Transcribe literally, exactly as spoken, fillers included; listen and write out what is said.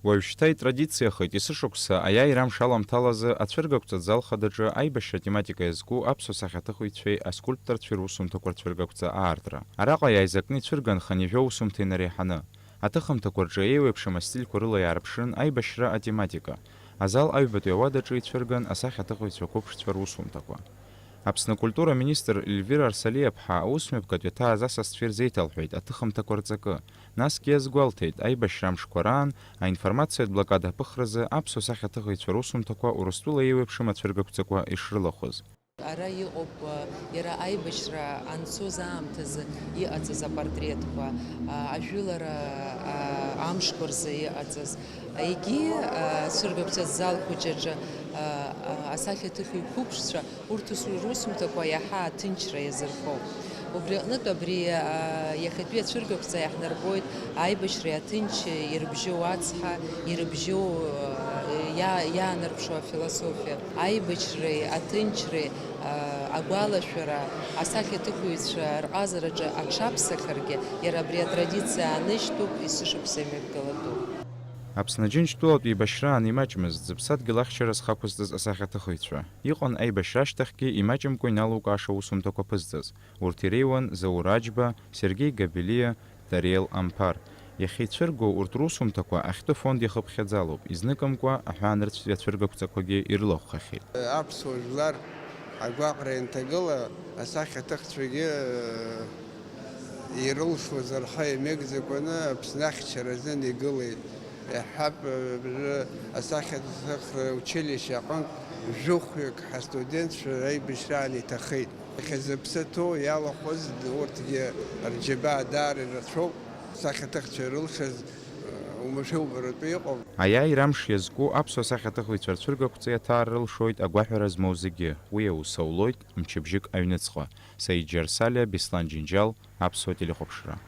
Уажәшьҭа итрадициахеит есышықәса аиааира амш аламҭалазы ацәыргақәҵа зал хадаҿы аибашьра тематика иазку аԥсуа сахьаҭыхыҩцәеи аскульпторцәеи русумҭақәа рцәыргақәҵа аартра. Араҟа иааизакны ицәырган хынҩажәа усумҭа инареиҳаны. Аҭыхымҭақәа рҿы еиуеиԥшым астильқәа рыла иаарԥшын аибашьра атематика. Азал аҩбатәи ауадаҿы ицәырган асахьаҭыхыҩцәа қәыԥшцәа русумҭақәа. Аԥсны акультура министр Ельвира Арсалиаԥҳа аусмҩаԥгатә иаҭааз асасцәа ирзеиҭалҳәеит аҭыхымҭақәа рҵакы. Насгьы иазгәалҭеит, аибашьра амшқәа раан аинформациатә блокада аԥыхразы аԥсуа сахьаҭыхыҩцәа русумҭақәа Урыстәыла еиуеиԥшым ацәыргақәҵақәа ишрылахәыз. Ара иҟоуп, а, иара аибашьра анцоз аамҭазы иҟаҵаз апортретқәа, а, ажәылара, а, амшқәа рзы иҟаҵаз, егьи, а, ацәыргақәҵа зал хәыҷ аҿы, а, а, асахьаҭыхҩы қәыԥшцәа, урҭ ус русумҭақәа иаҳа аҭынчра иазырхоуп. Убри аҟнытә абри, а, иахьатәи ацәыргақәҵа иаҳнарбоит аибашьреи аҭынч ирыбжьоу ацҳа, ирыбжьоу, а, иа-, иаанарԥшуа афилософиа. Аибашьреи аҭынчреи, а, агәалашәара, асахьаҭыхҩцәа рҟазараҿы аҽаԥсахыргьы, иара абри атрадициа аанышьҭуп, есышықәса имҩаԥгалатәуп. Аԥсны Џьынџьтәылатә еибашьраан имаҷмызт зыԥсадгьыл ахьчара зхақәызҵаз асахьаҭыхыҩцәа. Иҟан аибашьра ашьҭахьгьы имаҷымкәа иналукааша усумҭақәа ԥызҵаз. Урҭ иреиуан Заур Аџьба, Сергеи Габелиа, Тариел Амԥар. Иахьа ицәырго урҭ русумҭақәа ахьтәы фонд иахыԥхьаӡалоуп, изныкымкәа аҳәаанырцәтәи ацәыргақәҵақәагьы ирылахәхахьеит. Аԥсуа жәлар агәаҟра ианҭагыла, асахьаҭыхцәагьы, ирылшоз рхы иамеигӡакәаны Аԥсны ахьчара азын игылеит. Иаҳҳәап, абыржәы асахьаҭыхра училишье аҟынтә жәохәҩык ҳастудентцәа аибашьраан иҭахеит. Иахьазы аԥсы ҭоу иалахәыз урҭгьы рџьабаа даара ирацәоуп. Асахьаҭыхцәа ирылшаз, умшәылбаратәы иҟоуп. Аиааира амш иазку аԥсуа сахьаҭыхыҩцәа рцәыргақәҵа иаҭаар рылшоит агәаҳәара змоу зегьы. Уи аус аулоит мчыбжьык аҩныҵҟа. Саид Џьарсалиа, Беслан Џьынџьал, Аԥсуа телехәаԥшра.